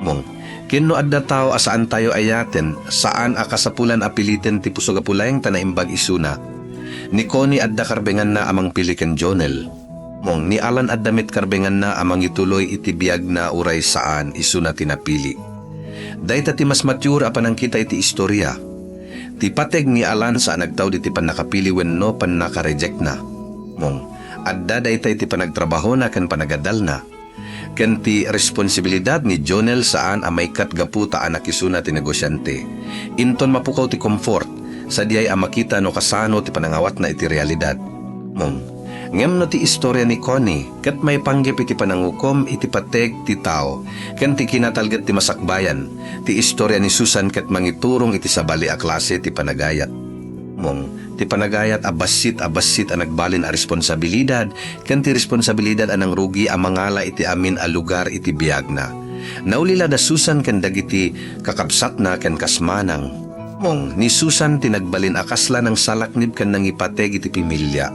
Mong, ken no adda tao a saantayo ayaten, saan a kasapulan a piliten ti puso gapu laeng ta naimbag isuna. Ni Connie adda karbenganna a mangpili ken Jonel. Mong, ni Alan adda met karbenganna a mangituloy iti biagna uray saan isuna ti napili. Dayta ti mas mature a panangkita iti istoria. Ti pateg ni Alan saan agtaud iti pannakapili wenno pannaka-rejectna. Mong, adda dayta iti panagtrabahona ken panagadalna. Ken ti responsibilidad ni Jonel saan a maikkat gapu ta anak isuna ti negosiante. Inton mapukaw ti comfort, sadiay a makita no kasano ti panangawatna iti realidad. Mong, ngem no ti istoria ni Connie ket maipanggep iti panangukom iti pateg ti tao ken ti kinatalget ti masakbayan, ti istoria ni Susan ket mangiturong iti sabali a klase ti panagayat. Mong, ti panagayat a bassit a bassit a nagbalin a responsabilidad ken ti responsabilidad a nangrugi a mangala iti amin a lugar iti biagna. Naulila da Susan ken dagiti kakabsatna ken kas manang. Mong, ni Susan ti nagbalin a kasla nangsalaknib ken nangipateg iti pimilia.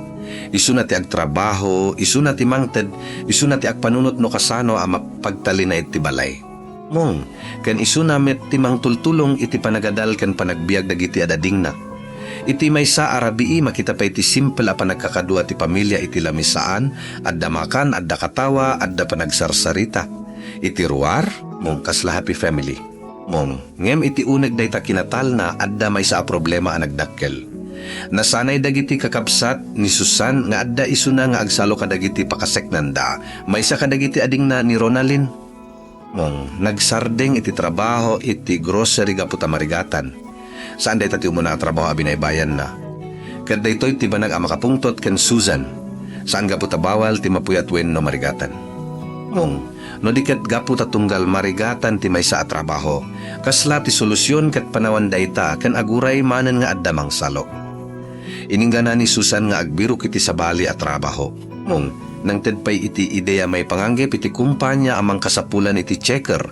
Isuna ti agtrabaho, isuna ti mangted, isuna ti agpanunot no kasano a mapagtalinaed ti balay. Mong, ken isuna met ti mangtultulong iti panagadal ken panagbiag dagiti ad-adingna. Iti maysa a rabii, makita pay ti simple a panagkakadua ti pamilia iti lamisaan, adda makan, adda katawa, adda panagsarsarita. Iti ruar, mong, kasla happy family. Mong, ngem iti uneg dayta kinatalna, adda maysa a problema a nagdakkel. Nasanay dagiti kakabsat ni Susan nga adda isuna nga agsalo kadagiti pakaseknanda, maysa kadagiti adingna ni Ronalyn. Mong, nagsardeng iti trabaho iti grocery gapu ta marigatan. Saan dayta ti umuna a trabaho a binaybayanna. Ket daytoy ti banag a makapungtot ken Susan. Saan gapu ta bawal ti mapuyat wenno marigatan. Mong, no di ket gapu ta tunggal marigatan ti maysa a trabaho, kasla ti solusion ket panawan dayta ken aguray manen nga adda mangsalo. Ininggana ni Susan nga agbirok iti sabali a trabaho. Mong, nangted pay iti idea maipanganggep iti kumpanya a mangkasapulan iti checker,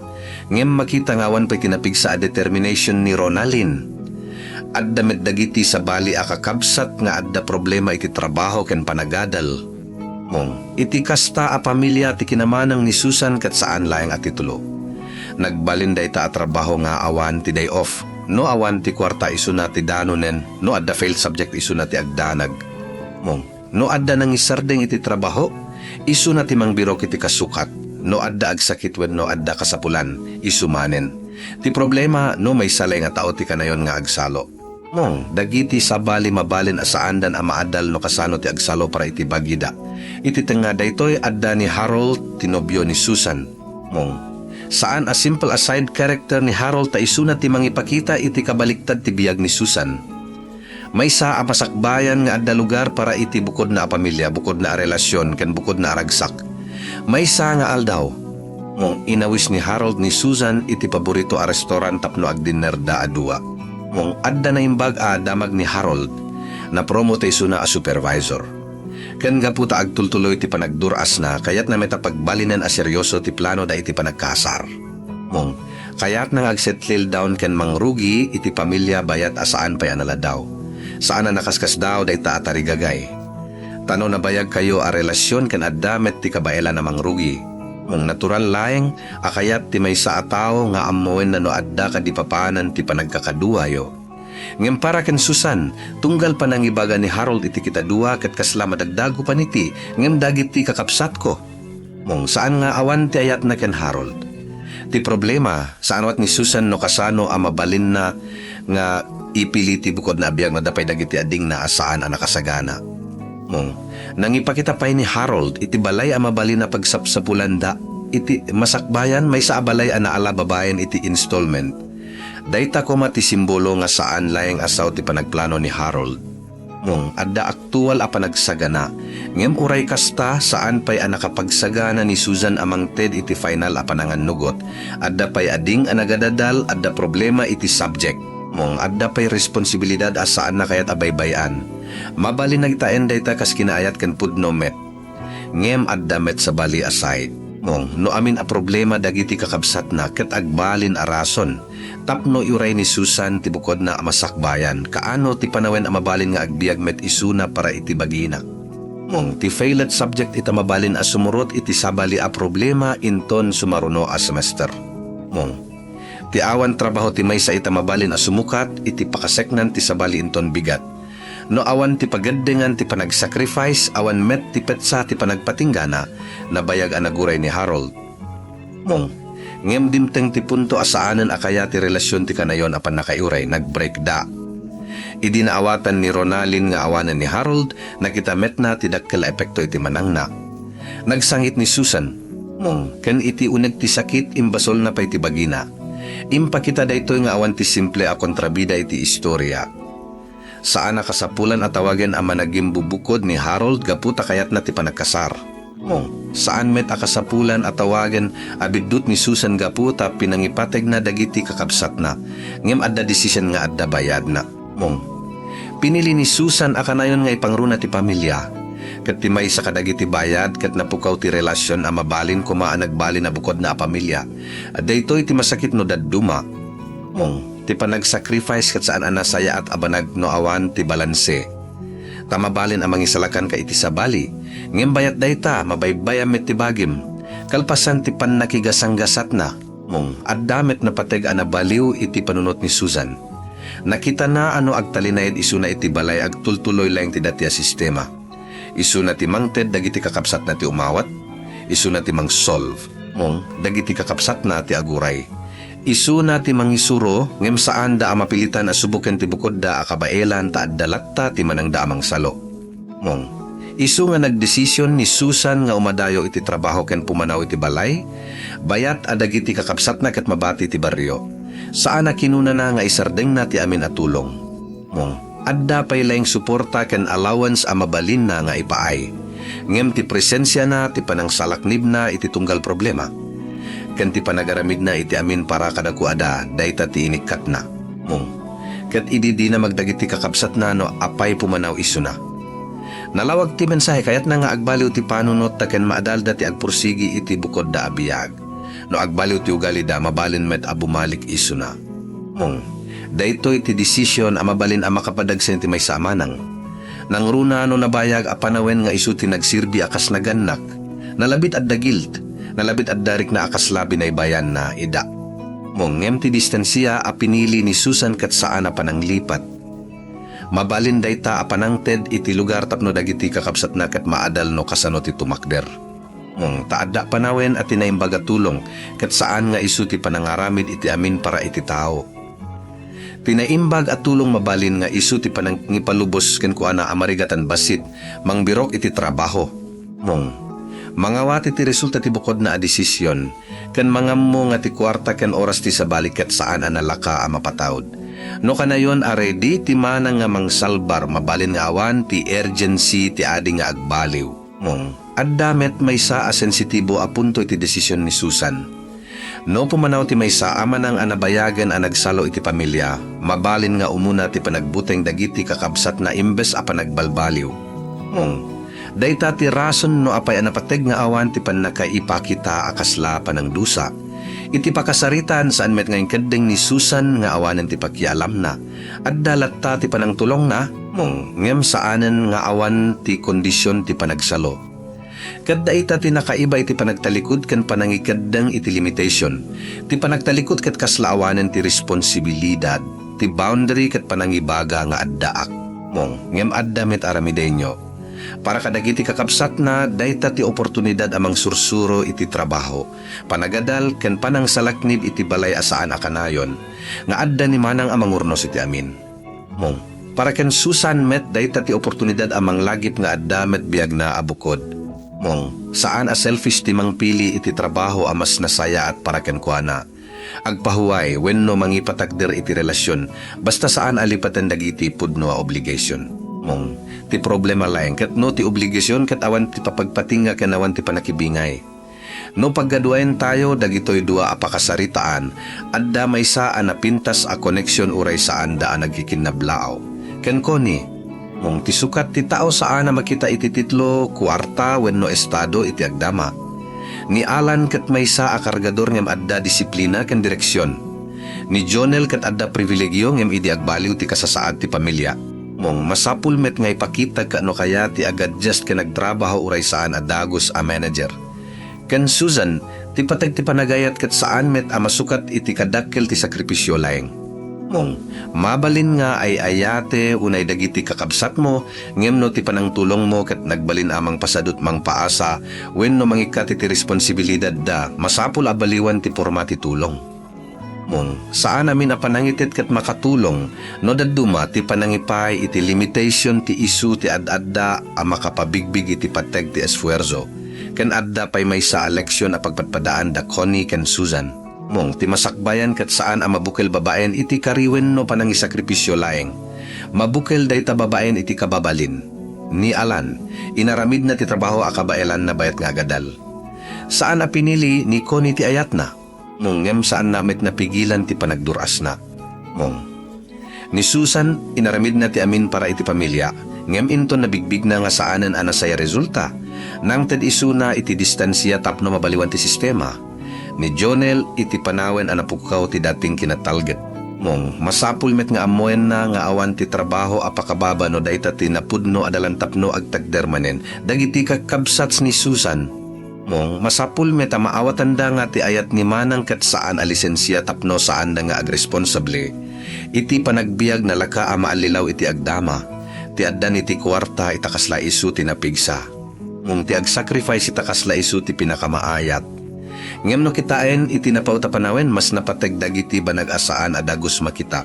ngem makita nga awan pay ti napigsa a determination ni Ronalyn. Adda met dagiti sabali a kakabsat nga adda problema iti trabaho ken panagadal. Mong, iti kasta a pamilia ti kinamanang ni Susan ket saan laeng a titulo. Nagbalin dayta a trabaho nga awan ti day off, no awan ti kuarta isuna ti danonen, no adda failed subject isuna ti agdanag. Mong, no adda nangisardeng iti trabaho, isuna ti mangbirok iti kasukat, no adda agsakit wenno adda kasapulan, isu manen. Ti problema, no maysa laeng a tao ti kanayon nga agsalo. Mong, dagiti sabali mabalin a saandan a maaddal no kasano ti agsalo para iti bagida. Iti tengnga daytoy, adda ni Harold, ti nobio ni Susan. Mong, saan a simple a side character ni Harold ta isuna ti mangipakita iti kabaliktad ti biag ni Susan. Maysa a masakbayan nga adda lugar para iti bukodna a pamilia, bukodna a relasion, ken bukodna a ragsak. Maysa nga aldaw, mong, inawis ni Harold ni Susan iti paborito a restaurant tapno agdinnerda a dua. Mong, adda naimbag a damag ni Harold, napromote isuna a supervisor. Ken gapu ta agtultuloy ti panagdur-asna, kayatna met a pagbalinen a serioso ti planoda iti panagkasar. Mong, kayatna nga agsettle down ken mangrugi iti pamilia bayat a saan pay a naladaw. Saan a nakaskasdaaw dayta a tarigagay. Ta no nabayagkayo a relasion ken adda met ti kabaelan a mangrugi. Mong, natural laeng a kayat ti maysa a tao nga ammoenna no adda kadi papanan ti panagkakaduayo. Ngem para ken Susan, tunggal panangibaga ni Harold iti kitadua ket kasla madagdagupan iti, ngem dagiti kakabsatko. Mong, saan nga awan ti ayatna ken Harold. Ti problema, saan met ni Susan no kasano a mabalinna nga ipili ti bukodna a biag no adda pay dagiti adingna a saan a nakasagana. Mong, nangipakita pay ni Harold iti balay a mabalin a pagsapsapulanda iti masakbayan maysa a balay a naala babaen iti installment. Dayta koma ti simbolo nga saan laeng a sao ti panagplano ni Harold. Mong, adda aktual a panagsagana, Ngem uray kasta, saan pay a nakapagsagana ni Susan a mangted iti final a panangannugot. Adda pay a ding a nagadadal, adda problema iti subject. Mong, adda pay responsibilidad a saanna kayat a baybay-an. Mabalin nagtaen dayta kas kinaayat ken pudno met. Ngem adda met sabali a side. Mong, no amin a problema dagiti kakabsatna ket agbalin a rason tapno iuray ni Susan ti bukodna a masakbayan, kaano ti panawen a mabalin nga agbiag met isuna para iti bagina. Mong, ti failed subject ita mabalin a sumurot iti sabali a problema inton sumaruno a semester. Mong, ti awan trabaho ti maysa ita mabalin a sumukat iti pakaseknan ti sabali inton bigat. No awan ti pageddengan ti panagsacrifice, awan met ti petsa ti panagpatinggana, nabayag a naguray ni Harold. Mong, ngem dimteng ti punto a saanen a kaya ti relasyon ti kanayon a pannakaiuray, nagbreakda. Idi naawatan ni Ronalyn nga awanen ni Harold, nakita metna ti dakkel a epekto iti manangna. Nagsangit ni Susan. Mong, ken iti uneg ti sakit, imbasolna pay ti bagina. Impakita daytoy nga awan ti simple a kontrabida iti istorya. Saan a kasapulan a tawagen a managimbubukod ni Harold gapu ta kayatna ti panagkasar. Mong, saan met a kasapulan a tawagen a biddut ni Susan gapu ta pinangipategna dagiti kakabsatna, ngem adda decision nga adda bayadna. Mong, pinili ni Susan a kanayon nga ipangruna ti pamilia. Ket ti maysa kadagiti bayad ket napukaw ti relasyon a mabalin koma a nagbalin a bukodna a pamilia. Daytoy ti masakit no dadduma. Mong, ti panagsacrifice ket saan a nasayaat a banag no awan ti balanse. Ta mabalin a mangisalakanka iti sabali, ngem bayat dayta, mabaybayam met ti bagim. Kalpasan ti pannakigasanggasatna, mong, adda met napateg a nabaliw iti panunot ni Susan. Nakitana a no agtalinayad isuna iti balay, agtultuloy laeng ti dati a sistema. Isuna ti mangted dagiti kakabsatna ti umawat, isuna ti mangsolve, mong, dagiti kakabsatna ti aguray. Isuna ti mangisuro, ngem saanda a mapilitan a suboken ti bukodda a kabaelan ta adda latta ti manangda a mangsalo. Mong, isu nga nagdesision ni Susan nga umadayo iti trabaho ken pumanaw iti balay, bayat a dagiti kakabsatna ket mabati ti barrio. Saan a kinunana nga isardengna ti amin a tulong. Mong, adda pay laeng suporta ken allowance a mabalinna nga ipaay. Ngem ti presensiana, ti panangsalaknibna iti tunggal problema, ken ti panagaramidna iti amin para kadakuada, dayta ti inikkatna. Mong, ket idi dina magdagiti kakabsatna no apay pumanaw isuna. Nalawag ti mensahe, kayatna nga agbaliw ti panunot ta ken maadalda ti agpursigi iti bukodda a biag. No agbaliw ti ugalida, mabalin met a bumalik isuna. Mong, daytoy ti desisyon a mabalin a makapadagsen ti maysa a manang. Nangruna no nabayag a panawen nga isu ti nagserbi a kas nagannak. Nalabit adda guilt, nalabit adda rikna a kasla binaybayanna, ida. Mong, ngem ti distansia a pinili ni Susan ket saan a pananglipat. Mabalin dayta a panangted iti lugar tapno dagiti kakabsatna ket maadal no kasano ti tumakder. Mong, ta adda panawen a ti naimbag a tulong, ket saan nga isu ti panangaramid iti amin para iti tao. Ti naimbag a tulong mabalin nga isu ti panangipalubos kenkuana a marigatan bassit, mangbirok iti trabaho. Mong, mangawat iti resulta ti bukodna a desisyon, ken mangammo nga ti kuarta ken oras ti sabali ket saan a nalaka a mapataud. No kanayon a ready ti manang nga mangsalbar, mabalin nga awan ti urgency ti adi nga agbaliw. Mong, adda met maysa a sensitibo a punto iti desisyon ni Susan. No pumanaw ti maysa a manang a nabayagen a nagsalo iti pamilia, mabalin nga umuna ti panagbuteng dagiti kakabsatna imbes a panagbalbaliw. Mong, dayta ti rason no apay a napateg nga awan ti pannakaipakita a kasla panangdusa. Iti pakasaritaan, saan met nga inkeddeng ni Susan nga awanen ti pakialamna. Adda latta ti panangtulongna, mong, ngem saanen nga awan ti kondisyon ti panagsalo. Ket dayta ti nakaiba iti panagtalikod ken panangikeddeng iti limitation. Ti panagtalikod ket kasla awanen ti responsibilidad, ti boundary ket panangibaga nga addaak. Mong, ngem adda met aramidenyo. Para kadagiti kakabsatna, dayta ti oportunidad a mangsursuro iti trabaho, panagadal, ken panangsalaknib iti balay a saan a kanayon, nga adda ni manang a mangurnos iti amin. Mong, para ken Susan met, dayta ti oportunidad a manglagip nga adda met biagna a bukod. Mong, saan a selfish ti mangpili iti trabaho a mas nasayaat para kenkuana. Agpahuway wenno mangipatakder iti relasyon, basta saan a lipaten dagiti pudno a obligation. Mong, ti problema laeng ket no ti obligasion ket awan ti papagpatingga ken awan ti pannakibingay. No paggaduaentayo dagitoy dua a pakasaritaan, adda maysa a napintas a koneksion uray saanda a nagkikinnablaaw. Ken Connie, mong ti sukat ti tao saan a makita iti titlo, kuarta, wenno estado iti agdama. Ni Alan ket maysa a kargador ngem adda disiplina ken direksion. Ni Jonel ket adda pribilegio ngem idi agbaliw ti kasasaad ti pamilia. Mong, masapul met nga ipakita ket no kaya ti agadjust ken agtrabaho uray saan a dagus a manager. Ken Susan, ti pateg ti panagayat ket saan met a masukat iti kadakkel ti sakripisio laeng. Mong, mabalin nga ay-ayate unay dagiti kakabsatmo, ngem no ti panangtulongmo ket nagbalin a mangpasadut mangpaasa, wenno mangikkat iti responsibilidadda, masapul a baliwan ti porma ti tulong. Mong, saan amin a panangited ket makatulong no dadduma ti panangipay iti limitation ti isu ti ad-adda a makapabigbig iti pateg ti esfuerso, ken adda pay maysa a leksion a pagpadpadaan da Connie ken Susan. Mong, ti masakbayan ket saan a mabukel babaen iti kari wenno panangisakripisio laeng. Mabukel dayta babaen iti kababalin. Ni Alan, inaramidna ti trabaho a kabaelanna bayat nga agadal. Saan a pinili ni Connie ti ayatna. Mong, ngem saanna met napigilan ti panagdur-asna. Mong, ni Susan, inaramidna ti amin para iti pamilia, ngem inton nabigbigna nga saanen a nasaya resulta, nangted isuna iti distansia tapno mabaliwan ti sistema. Ni Jonel, iti panawen a napukkaw ti dating kinatalget. Mong, masapul met nga ammoenna nga awan ti trabaho a pakababa no dayta ti napudno a dalan tapno agtakder manen dagiti kakkabsat ni Susan. Mong, masapul met a maawatanda nga ti ayat ni manang ket saan a lisensia tapno saanda nga agresponsable iti panagbiag nalaka a maallilaw iti agdama. Ti addan iti kuarta ita kasla isu ti napigsa. Mong, ti agsacrifice ita kasla isu ti pinakamaayat. Ngem no kitaen iti napaut a panawen, mas napateg dagiti banag a saan a dagus makita.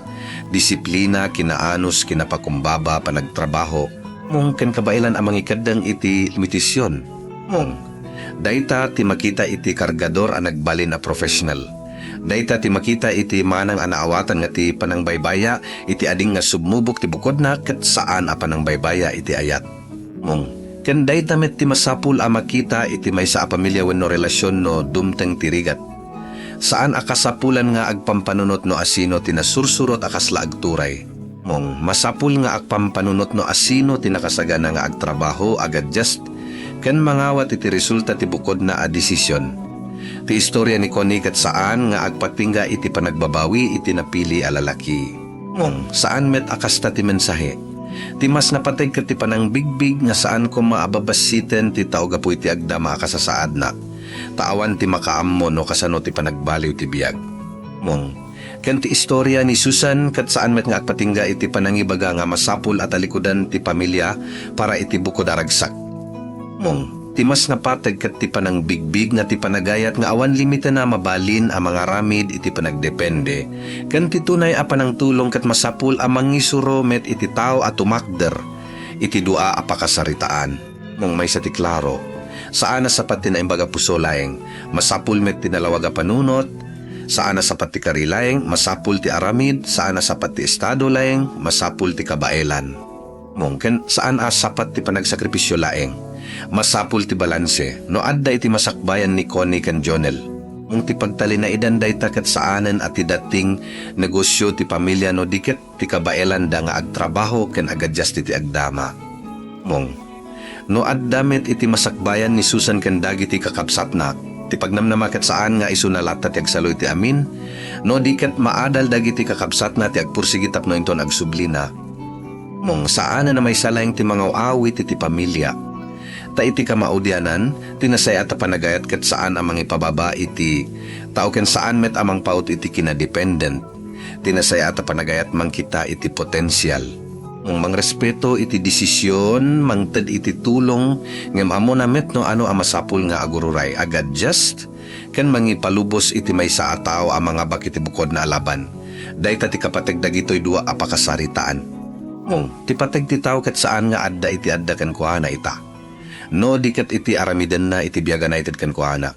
Disiplina, kinaanus, kinapakumbaba, panagtrabaho. Mong, ken kabaelan a mangikeddeng iti limitation. Mong, dayta ti makita iti kargador a nagbalin a professional. Dayta ti makita iti manang a naawatan nga ti panangbaybaya iti ading nga sumubok ti bukodna ket saan a panangbaybaya iti ayat. Mong, ken dayta met ti masapul a makita iti maysa a pamilia wenno relasion no dumteng ti rigat. Saan a kasapulan nga agpampanunot no asino ti nasursurot a kasla agturay. Mong, masapul nga agpampanunot no asino ti nakasagana nga agtrabaho, agadjust, ken mangawat iti resulta ti bukodna a desisyon. Ti istoria ni Connie ket saan nga agpatingga iti panagbabawi iti napili a lalaki. Mong, saan met a kasta ti mensahe. Ti mas napateg ket ti panangbigbig nga saan koma a babassiten ti tao gapu iti agdama a kasasaadna. Ta awan ti makaammo no kasano ti panagbaliw ti biag. Mong, ken ti istoria ni Susan ket saan met nga agpatingga iti panangibaga nga masapul a talikudan ti pamilia para iti bukod a ragsak. Mong, ti mas napateg ket ti panangbigbig nga ti panagayat nga awan limitena mabalin a mangaramid iti panagdepende, ken ti tunay a panangtulong ket masapul a mangisuro met iti tao a tumakder iti dua a pakasaritaan. Mong, maysa ti klaro, saan a sapat ti naimbag a puso laeng, masapul met ti nalawag a panunot, saan a sapat ti kari laeng, masapul ti aramid, saan a sapat ti estado laeng, masapul ti kabaelan. Mong, ken saan a sapat ti panagsakripisio laeng. Masapul ti balanse. No adda iti masakbayan ni Connie ken Jonel. Mong, ti pagtalinaedan dayta ket saanen a ti dating negosyo ti pamilia no di ket ti kabaelanda nga agtrabaho ken agadjust iti agdama. Mong, no adda met iti masakbayan ni Susan ken dagiti kakabsatna, ti pagnamnama ket saan nga isuna latta ti agsalo iti amin, no di ket maadal dagiti kakabsatna ti agpursigi tapno inton agsublina. Mong, saanen a maysa laeng ti mangaw-awit iti pamilia. Ta iti kamaudianan, ti nasayaat a panagayat ket saan a mangipababa iti tao ken saan met a mangpaut iti kinadependent. Ti nasayaat a panagayat mangkita iti potensial. Mong, mangrespeto iti desisyon, mangted iti tulong, ngem ammona met no ano a masapul nga agururay, agadjust, ken mangipalubos iti maysa a tao a mangabak iti bukodna a laban. Dayta ti kapateg dagitoy dua a pakasaritaan. Mong, ti pateg ti tao ket saan nga adda iti adda kenkuana ita. No di ket iti aramidenna iti biag a naited kenkuana.